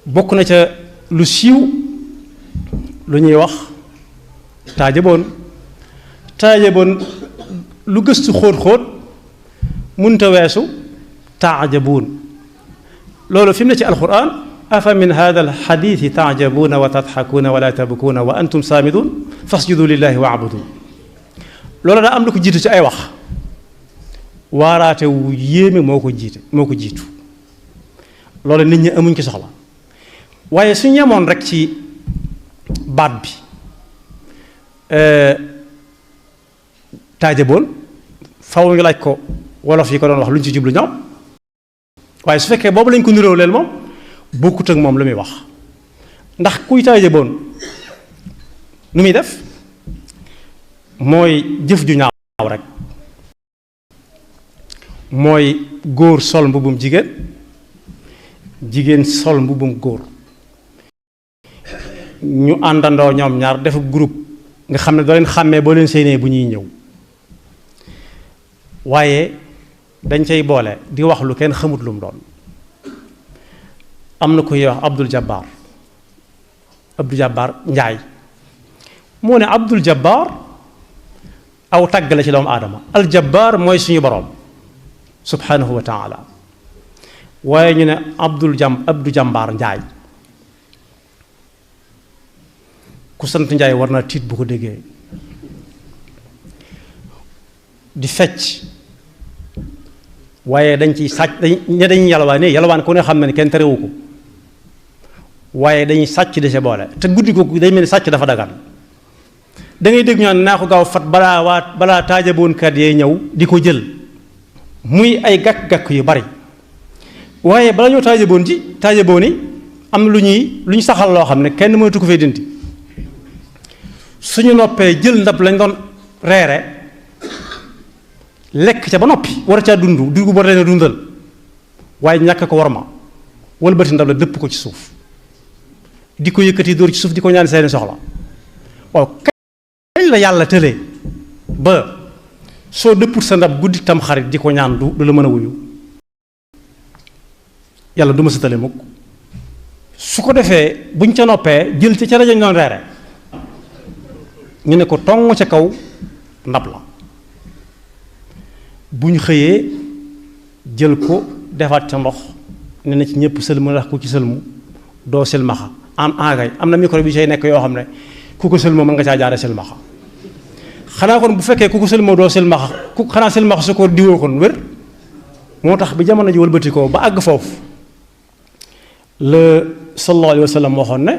bokk na ca lu siiw lu ñuy wax taajaboon lu gëstu xóot munta weesu taajabuun loolu fi mu ne ci alquran afa min hada alxadithi taajabuuna wa tadxakuuna wala tabkuuna wa antum saamidun fasjudu lillahi waabudu loolu daa am lu ko jiitu ci ay wax waaraate wu yéeme moo ko jiitu loolu nit ñi amuñ ci soxla waaye su ñemoon rek ci baat bi taajaboon faw ñu laaj ko wolof yi ko doon wax lu ñu ci jublu ñoom waaye su fekkee boobu lañ ko niróo leel moom bokkut ak moom lu muy wax ndax kuy taajaboon nu muy def mooy jëf ju ñaaw rek mooy góor sol mbubum jigéen sol mbubum góor ñu àndandoo ñoom ñaar def groupe nga xam ne doo leen xàmmee boo leen séenee bu ñuy ñëw waaye dañ cay boole di wax lu kenn xamut lu mu doon am na koy wax Abdul Jabbar Njaay moo ne Abdul Jabbar aw tagg la ci doomu aadama al Jabbar mooy suñu boroom subhanahu wa taala waaye ñu ne Abdu Jàmbaar Njaay ku sant Njaay war naa tiit bu ko déggee di fecc waaye dañ ciy sàcc dañuy yalwaan ku ne xam na ne kenn terewu ko waaye dañuy sàcc di sa boole te guddi ko day mel ni sàcc dafa dagan da ngay dégg ñu naan naa ko gaaw fat balaa taajaboonkat yee ñëw di ko jël muy ay gàkk-gàkk yu bari waaye bala ñoo taajabooni am na lu ñu saxal loo xam ne kenn mënatu ko fay dindi suñu noppee jël ndab lañ doon reere lekk ca ba noppi war caa dund war leen a dundal waaye ñàkk ko war ma wëlbati ndab la dëpp ko ci suuf di ko yëkkati dóor ci suuf di ko ñaan seeni soxla waaw kañ la yàlla tëlee ba soo dëpput sa ndab guddi tam xarit di ko ñaan du la mën a wuyu yàlla du ma sa tële mukk su ko defee buñ ca noppee jël ca rajo ñu doon reere ñu ne ko tong ca kaw ndab la bu ñu xëyee jël ko defaat ca ndox ne na ci ñëpp sëlmu ndax ku ci sëlmu doo silmaxa am na micro bi say nekk yoo xam ne ku ko sëlmoo mën nga caa jaare silmaxa xanaa kon bu fekkee ku ko sëlmoo doo silmaxa xanaa silmaxa su ko diwoo kon wér moo tax bi jamono ji wëlbatikoo ba àgg foofu la sallallahu alayhi wa sallam waxoon ne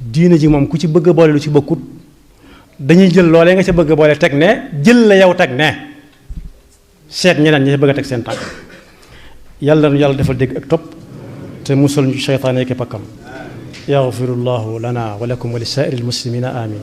diine ji moom ku ci bëgg a boole lu ci bokkut dañuy jël loolee nga ca bëgg a boole teg ne jël la yow teg ne seet ñeneen ñi ca bëgg a teg seen tànk yàlla nu yàlla defal dégg ak topp te musal ñu seytaane ki pakkam yaxfirullahu lana wa lakum wa li saa'iril muslimina amin